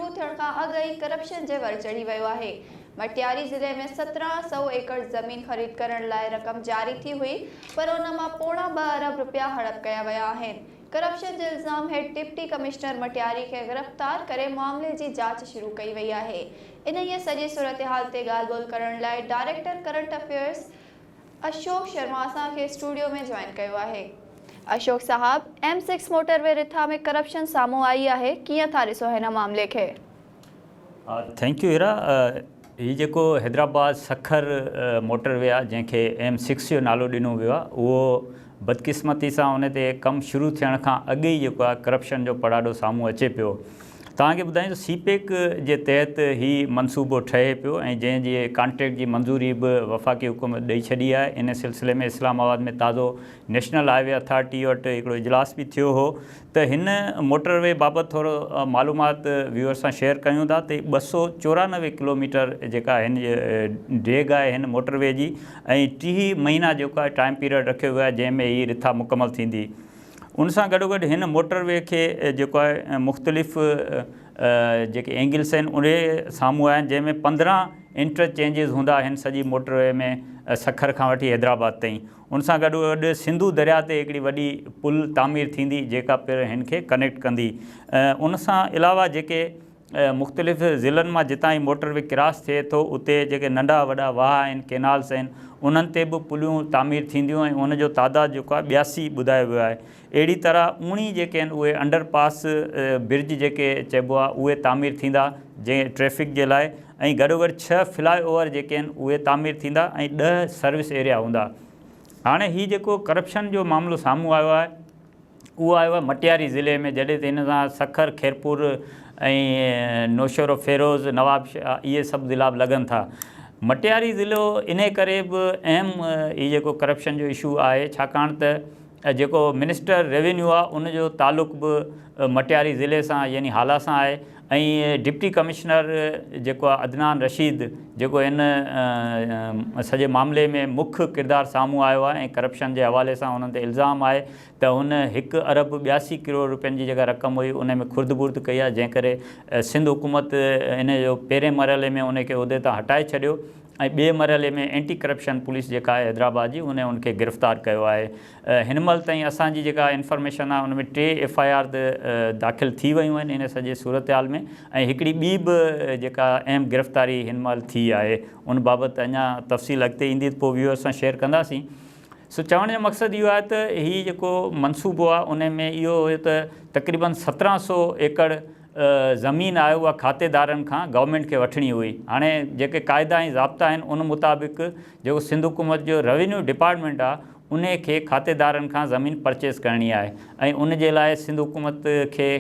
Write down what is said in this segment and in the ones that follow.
شروع ٿيڻ کان اڳ ئي ڪرپشن جي ور چڙهي ويو آهي. مٽياري ضلعي ۾ 17 سئو ايڪڙ زمين خريد ڪرڻ لاء رقم جاري ٿي هئي پر ان مان پوڻا ٻه ارب رپيا هڙپ ڪيا ويا آهن. ڪرپشن جي الزام هيٺ ڊپٽي ڪمشنر مٽياري کي گرفتار ڪري معاملي جي جاچ شروع ڪئي وئي آهي. انهيء سڄي صورتحال تي ڳالهه ٻولهه ڪرڻ لاء director current affairs Ashok Sharma اسان کي اسٽوڊيو ۾ جوائن ڪيو آهي. اشوڪ صاحب، ايم سڪس موٽر وي رٿا ۾ ڪرپشن سامهون آئي آهي، ڪيئن ٿا ڏسو هن معاملي کي؟ Thank you Hira, هي جيڪو حيدرآباد سکر موٽر وي آهي جنهن کي ايم سڪس جو نالو ڏنو ويو آهي اهو بدقسمتي سان ان تي ڪم شروع ٿيڻ کان اڳ ئي جيڪو آهي ڪرپشن جو پڙاڏو سامهون اچي پيو. توهان کي ٻڌايان ته سي پيڪ جي تحت هي منصوبو ٺهي پيو ۽ جنهن جي ڪانٽريڪٽ جي منظوري به وفاقي حڪومت ڏئي ڇڏي آهي. ان سلسلي ۾ اسلام آباد ۾ تازو نيشنل هاء وي اٿارٽي وٽ هڪڙو اجلاس به ٿيو هو ته هن موٽر وي بابت ٿورو معلومات ويوئرس سان شيئر ڪيون ٿا ته 294 ڪلوميٽر جيڪا هن جي ڊيگهه آهي هن موٽر وي جي ۽ 30 مهينا جيڪو آهي ٽائيم پيريڊ رکيو ويو آهي جنهن ۾ هي رٿا مڪمل ٿيندي. ان سان گڏوگڏ هن موٽر وي کي جيڪو آهي مختلف جيڪي اينگلس آهن اهي سامهون آيا آهن جنهن ۾ 15 انٽر چينجز هوندا هن سڄي موٽر وي ۾ سکر کان وٺي حيدرآباد تائين ان سان گڏوگڏ سنڌو درياء تي هڪڙي وڏي پل تعمير ٿيندي جيڪا پڻ هن کي ڪنيڪٽ ڪندي ان سان علاوه جيڪي مختلف ضلعن مان جتان هي موٽر وي ڪراس ٿئي ٿو اتي جيڪي ننڍا وڏا واهه آهن ڪينالس آهن انهن تي به پليون تعمير ٿينديون ۽ ان جو تعداد جيڪو آهي 82 ٻڌايو ويو آهي اهڙي طرح اوڻي جيڪي آهن اهي انڊر پاس برج جيڪي چئبو آهي اهي تعمير ٿيندا جنهن ٽريفڪ جي لاء ۽ گڏوگڏ 6 فلاء اوور جيڪي آهن اهي تعمير ٿيندا ۽ 10 سروس ايريا هوندا هاڻي هي جيڪو ڪرپشن جو معاملو سامهون آيو آهي اهو آيو آهي مٽياري ضلعي ۾ جڏهن ته هن سان سکر، خيرپور ۽ نوشهروفيروز، نوابشاهه اهي سڀ ضلعا به لڳن ٿا. مٽياري ضلعو انهي ڪري به اهم هي جيڪو ڪرپشن جو اشو آهي ڇاڪاڻ ته جيڪو منسٽر ريونيو آهي ان جو تعلق به مٽياري ضلعي سان يعني هالا سان آهي ۽ ڊپٽي ڪمشنر جيڪو آهي عدنان رشيد جيڪو هن سڄي معاملي ۾ مک ڪردار سامهون آيو آهي ۽ ڪرپشن جي حوالي سان انهن تي الزام آهي ته هن هڪ ارب 82 ڪروڙ روپين جي جيڪا رقم هئي ان ۾ خرد برد ڪئي آهي جنهن ڪري سنڌ حڪومت ان جو پهرين مرحلي ۾ ان کي عهدي تان هٽائي ڇڏيو ۽ ٻئي مرحلي ۾ اينٽي ڪرپشن پوليس جيڪا آهي حيدرآباد جي ان ان کي گرفتار ڪيو آهي هن مهل تائين اسان جي جيڪا انفارميشن آهي ان ۾ ٽي ايف I R داخل ٿي ويون آهن ان سڄي صورتحال ۾ ۽ هڪڙي ٻي به جيڪا اهم گرفتاري هن مهل ٿي آهي ان بابت اڃا تفصيل اڳتي ايندي ته پوء ويوئرس سان شيئر ڪنداسين. سو چوڻ جو مقصد اهو آهي ته هي جيڪو منصوبو آهي ان ۾ اهو هيو ته تقريبن 17 سو ايڪڙ زمين آهي اها کاتيدارن کان گورنمينٽ کي وٺڻي هئي هاڻي جيڪي قاعدا ۽ ضابطا آهن ان مطابق جيڪو سنڌ حڪومت جو روينيو ڊپارٽمينٽ آهي ان کي کاتيدارن کان زمين پرچيز ڪرڻي آهي ۽ ان جي لاء سنڌ حڪومت کي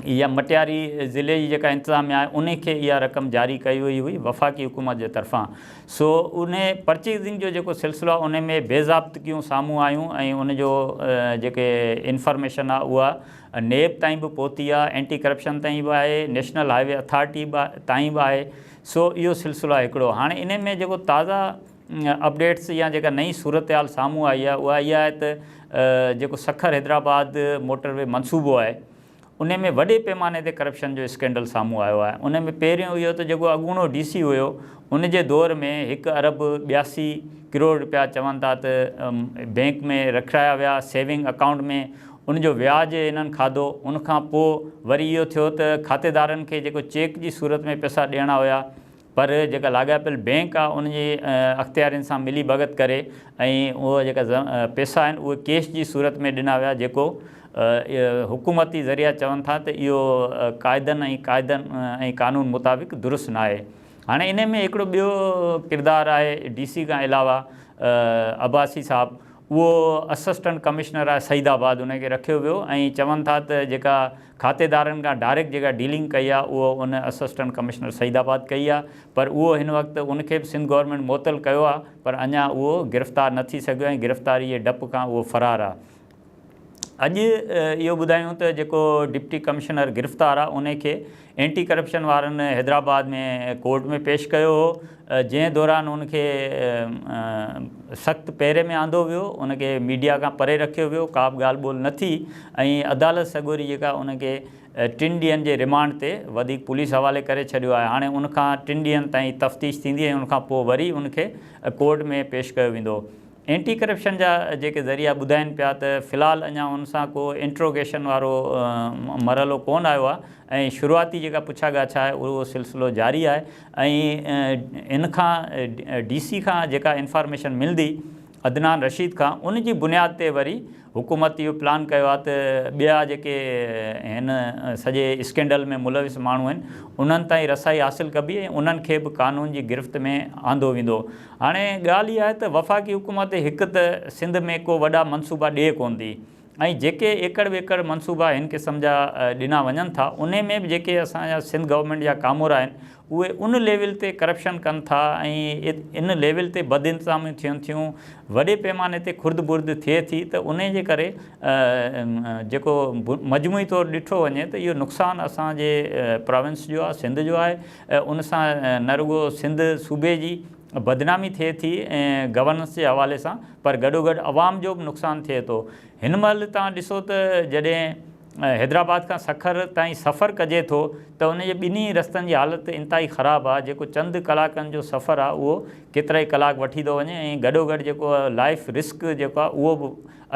يا مٽياري ضلعي جي جيڪا انتظاميا آهي ان کي اها رقم جاري ڪئي وئي هئي وفاقي حڪومت جي طرفان سو ان پرچيزنگ جو جيڪو سلسلو آهي ان ۾ بي ضابطگيون سامهون آيون ۽ ان جو جيڪي انفارميشن آهي اها نيب تائين به پهتي آهي اينٽي ڪرپشن تائين به آهي نيشنل هاء وي اٿارٽي تائين به آهي سو اهو سلسلو آهي هڪڙو هاڻي ان ۾ جيڪو تازا اپڊيٽس يا جيڪا نئين صورتحال سامهون آئي آهي اها اها آهي ته جيڪو سکر حيدرآباد موٽر وي منصوبو آهي ان ۾ وڏي پيماني تي ڪرپشن جو اسڪينڊل سامهون آيو آهي ان ۾ پهريون اهو ته جيڪو اڳوڻو ڊي سي هيو ان جي دور ۾ هڪ ارب 82 ڪروڙ رپيا چون ٿا ته بينڪ ۾ رکرايا ويا سيونگ اڪائونٽ ۾ ان جو وياج انهن کاڌو ان کان پوء وري اهو ٿيو ته کاتيدارن کي جيڪو چيڪ جي صورت ۾ پئسا ڏيڻا هيا پر جيڪا لاڳاپيل بينڪ آهي ان جي اختيارين سان ملي ڀڳت ڪري ۽ اهي جيڪا پئسا آهن اهي ڪيش جي صورت ۾ ڏنا ويا جيڪو حڪومتي ذريعا چون ٿا ته اهو قاعدن ۽ قاعدن ۽ قانون مطابق درست ناهي هاڻي ان ۾ هڪڙو ٻيو ڪردار آهي ڊي سي کان علاوه عباسي صاحب اهو اسسٽنٽ ڪمشنر آهي سعيد آباد ان کي رکيو ويو ۽ چون ٿا ته جيڪا کاتيدارن کان ڊائريڪٽ جيڪا ڊيلنگ ڪئي آهي اهو ان اسسٽنٽ ڪمشنر سعيد آباد ڪئي آهي پر اهو هن وقت ان کي به سنڌ گورنمينٽ معطل ڪيو آهي پر اڃا اهو گرفتار نه ٿي سگهيو ۽ گرفتاري جي ڊپ کان اهو فرار آهي. اڄ اهو ٻڌايون ته جيڪو ڊپٽي ڪمشنر گرفتار آهي ان کي اينٽي ڪرپشن وارن حيدرآباد ۾ ڪورٽ ۾ پيش ڪيو هو جنهن دوران ان کي سخت پهري ۾ آندو ويو ان کي ميڊيا کان پري رکيو ويو ڪا به ڳالهه ٻولهه نه ٿي ۽ عدالت سڳوري جيڪا ان کي ٽن ڏينهن جي رمانڊ تي وڌيڪ پوليس حوالي ڪري ڇڏيو آهي هاڻي ان کان ٽن ڏينهن تائين تفتيش ٿيندي ۽ ان کان پوء وري ان کي ڪورٽ ۾ پيش ڪيو ويندو. اينٽي ڪرپشن جا جيڪي ذريعا ٻڌائين پيا ته في الحال اڃا ان سان ڪو انٽروگيشن وارو مرحلو ڪونه آيو آهي ۽ شروعاتي جيڪا پڇا ڳاڇا آهي اهو سلسلو جاري آهي ۽ ان کان ڊي سي کان جيڪا انفارميشن ملندي عدنان رشيد کان ان جي بنياد تي وري حڪومت اهو پلان ڪيو آهي ته ٻيا جيڪي هن سڄي اسڪينڊل ۾ ملوث ماڻهو آهن انهن تائين رسائي حاصل ڪبي ۽ انهن کي به قانون جي گرفت ۾ آندو ويندو. هاڻي ڳالهه اها آهي ته وفاقي حڪومت هڪ ته سنڌ ۾ ڪو وڏا منصوبا ڏئي ڪونه ٿي ۽ جيڪي ايڪڙ ٻيڪڙ منصوبا هن قسم جا ڏنا وڃن ٿا انهي ۾ به جيڪي اسان جا سنڌ گورنمينٽ جا ڪامورا آهن اهي ان ليول تي ڪرپشن ڪن ٿا ۽ ان ليول تي بدانتظاميون ٿين ٿيون وڏي پيماني تي خرد برد ٿئي ٿي ته انهي جي ڪري جيڪو مجموعي طور ڏٺو وڃي ته اهو نقصان اسان جي پراونس جو آهي سنڌ جو آهي ان سان نه رڳو سنڌ صوبي جي بدنامي ٿئي ٿي ۽ گورننس جي حوالي سان پر گڏوگڏ عوام جو به نقصان ٿئي ٿو هن مهل توهان ڏسو ته جڏهن حيدرآباد کان سکر تائين سفر ڪجي ٿو ته ان جي ٻنهي رستن جي حالت انتهائي خراب آهي جيڪو چند ڪلاڪن جو سفر آهي اهو ڪيترائي ڪلاڪ وٺي ٿو وڃي ۽ گڏوگڏ جيڪو لائف رسڪ جيڪو آهي اهو به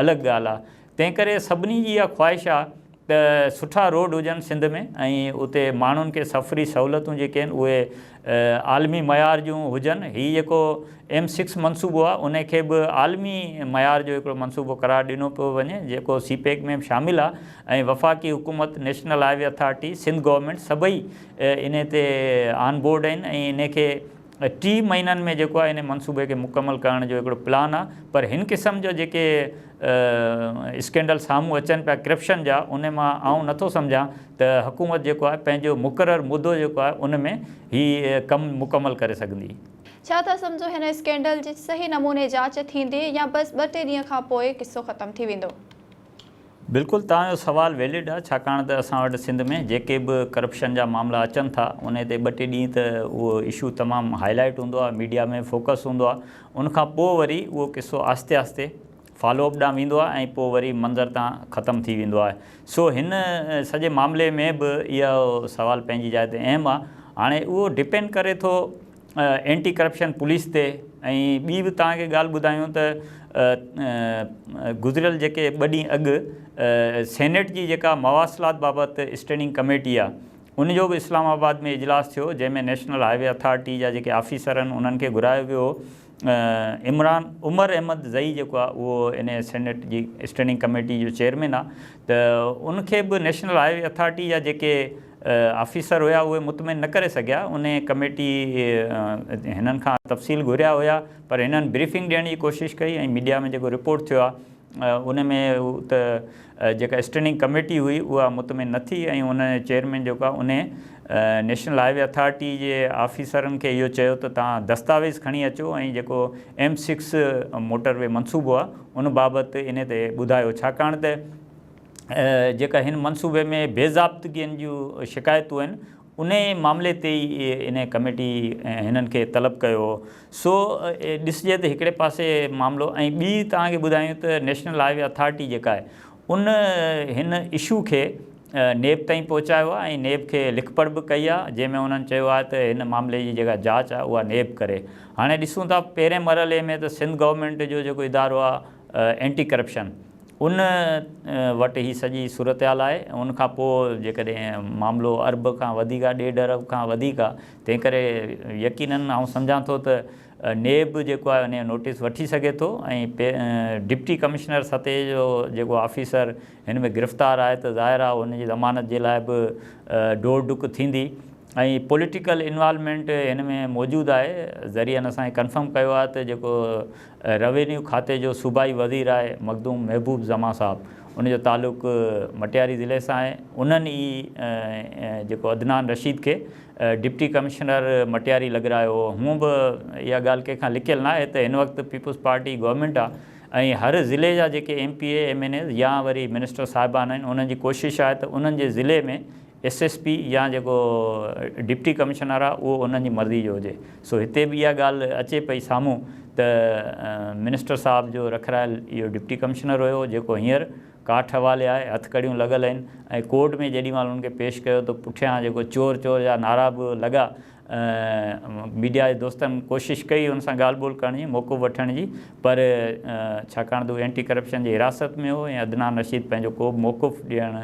الڳ ڳالهه آهي تنهن ڪري سڀني جي اها خواهش آهي ته سٺا روڊ هجن سنڌ ۾ ۽ اتي ماڻهن کي سفري سهولتون جيڪي آهن اهي عالمي معيار جون هجن. هي جيڪو ايم سڪس منصوبو آهي ان کي به عالمي معيار جو هڪڙو منصوبو قرار ڏنو پيو وڃي جيڪو سي پيڪ ۾ به شامل آهي ۽ وفاقي حڪومت، national highway authority, Sindh government سڀئي انهي تي آن بورڊ آهن ۽ انهي کي ٽي مهينن ۾ جيڪو آهي ان منصوبي کي مڪمل ڪرڻ جو هڪڙو پلان آهي پر هن قسم جو جيڪي اسڪينڊل سامهون اچن پيا ڪرپشن جا ان مان آئون نٿو سمجهان ته حڪومت جيڪو آهي پنهنجو مقرر مدو جيڪو آهي ان ۾ هي ڪم مڪمل ڪري سگهندي. ڇا ٿا سمجهو هن اسڪينڊل جي صحيح نموني جاچ ٿيندي يا بس ٻه ٽي ڏينهن کان پوء قصو ختم ٿي ويندو؟ بلڪل توهان جو سوال ويلڊ آهي ڇاڪاڻ ته اسان وٽ سنڌ ۾ جيڪي به ڪرپشن جا معاملا اچن ٿا انهي تي ٻه ٽي ڏينهن ته اهو اشو تمام هائي لائيٽ هوندو آهي ميڊيا ۾ فوڪس هوندو آهي ان کان پوء وري اهو قصو آهستي آهستي فالو اپ ڏانهن ويندو آهي ۽ پوء وري منظر تان ختم ٿي ويندو آهي سو هن سڄي معاملي ۾ به اهو سوال پنهنجي جاء تي اهم آهي هاڻي اهو ڊپينڊ ڪري ٿو اينٽي ڪرپشن پوليس تي ۽ ٻي به توهان کي ڳالهه ٻڌايون ته گذريل جيڪي ٻه ڏينهن اڳ سينيٽ جي جيڪا مواصلات بابت اسٽينڊنگ ڪميٽي آهي ان جو به اسلام آباد ۾ اجلاس ٿيو جنهن ۾ نيشنل هاء وي اٿارٽي جا جيڪي آفيسر آهن انهن کي گهرايو ويو هو عمران عمر احمد زئي جيڪو آهي اهو ان سينيٽ جي اسٽينڊنگ ڪميٽي جو چيئرمين آهي ته ان کي به نيشنل هاء وي اٿارٽي جا جيڪي آفيسر هيا اهي مطمئن نه ڪري سگهيا انهي ڪميٽي هنن کان تفصيل گهريا هيا پر هنن بريفنگ ڏيڻ جي ڪوشش ڪئي ۽ ميڊيا ۾ جيڪو رپورٽ ٿيو آهي ان ۾ ته جيڪا اسٽينڊنگ ڪميٽي هئي اها مطمئن نه ٿي ۽ ان چيئرمين جيڪو آهي انهي نيشنل هاء وي اٿارٽي جي آفيسرن کي اهو چيو ته توهان دستاويز کڻي اچو ۽ جيڪو ايم سڪس موٽر وي منصوبو آهي ان بابت انهي تي ٻڌايو ڇاڪاڻ ته جيڪا هن منصوبي ۾ بي ضابطگين جون شڪايتون آهن انهي معاملي تي ئي انهي ڪميٽي هنن کي طلب ڪيو هو سو ڏسجي ته هڪڙي پاسي معاملو ۽ ٻي توهان کي ٻڌايون ته نيشنل هاء وي اٿارٽي جيڪا آهي ان هن اشو کي نيب تائين پهچايو آهي ۽ نيب کي لکپڙهه به ڪئي آهي جنهن ۾ انهن چيو آهي ته هن معاملي جي جيڪا جاچ آهي اها نيب ڪري هاڻي ڏسون ٿا پهرين مرحلي ۾ ته سنڌ گورنمينٽ جو جيڪو ادارو آهي اينٽي ڪرپشن ان وٽ هي سڄي صورتحال آهي ان کان پوء جيڪڏهن معاملو ارب کان وڌيڪ آهي ڏيڍ ارب کان وڌيڪ آهي تنهن ڪري يقينن آئون سمجهان ٿو ته نيب جيڪو آهي ان جو نوٽيس وٺي سگهي ٿو ۽ ڊپٽي ڪمشنر سطح جو جيڪو آفيسر هن ۾ گرفتار آهي ته ظاهر آهي ان جي ضمانت جي لاء به ڊوڙ ڊڪ ٿيندي ۽ پوليٽيڪل انوالومينٽ هن ۾ موجود آهي ذريعن اسان کي ڪنفرم ڪيو آهي ته جيڪو روينيو کاتي جو صوبائي وزير آهي مخدوم محبوب زمان صاحب ان جو تعلق مٽياري ضلعي سان آهي انهن ئي جيڪو عدنان رشيد کي ڊپٽي ڪمشنر مٽياري لڳرايو هو هونء به اها ڳالهه ڪنهن کان لڪيل ناهي ته هن وقت پيپلز پارٽي گورنمينٽ آهي. ۽ هر ضلعي جا جيڪي M P A, M N As يا وري منسٽر صاحبان آهن انهن جي ڪوشش آهي ته انهن جي ضلعي ۾ ايس ايس پي يا جيڪو ڊپٽي ڪمشنر آهي اهو انهن جي مرضي جو هجي سو هتي به اها ڳالهه اچي پئي سامهون ته منسٽر صاحب جو رکرايل اهو ڊپٽي ڪمشنر هيو جيڪو هينئر ڪاٺ حوالي آهي هٿ ڪڙيون لڳل آهن ۽ ڪورٽ ۾ جيڏي مهل ان کي پيش ڪيو ته پٺيان جيڪو چور چور جا نعرا به لڳا ميڊيا جي دوستن ڪوشش ڪئي ان سان ڳالهه ٻولهه ڪرڻ جي موقف وٺڻ جي پر ڇاڪاڻ ته هو اينٽي ڪرپشن جي حراست ۾ هو ۽ عدنان رشيد پنهنجو ڪو به موقف ڏيڻ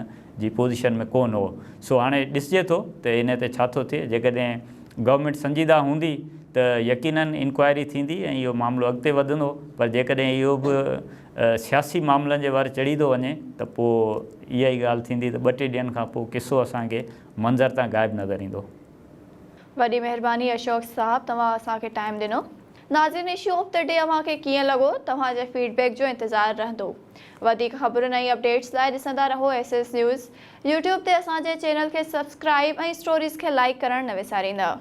جي پوزيشن ۾ ڪونه هو سو هاڻي ڏسجي ٿو ته ان تي ڇا ٿو ٿئي جيڪڏهن گورنمينٽ سنجيده هوندي ته يقينن انڪوائري ٿيندي ۽ اهو معاملو اڳتي وڌندو پر جيڪڏهن اهو به سياسي معاملن جي ور چڙهي ٿو وڃي ته پوء اها ئي ڳالهه ٿيندي ته ٻه ٽي ڏينهن کان پوء قصو اسان کي منظر تان غائب نظر ايندو. وڏي مهرباني اشوڪ صاحب توهان اسان کي ٽائيم ڏنو. ناظرين اشو آف the D اوهان کي ڪيئن لڳو توهان جي فيڊ بيڪ جو انتظار رهندو. وڌيڪ خبرن ۽ اپڊيٽس لاء ڏسندا رهو ايس ايس نيوز. يوٽيوب تي اسان جي چينل کي سبسڪرائيب ۽ اسٽوريز کي لائيڪ ڪرڻ نه وساريندا.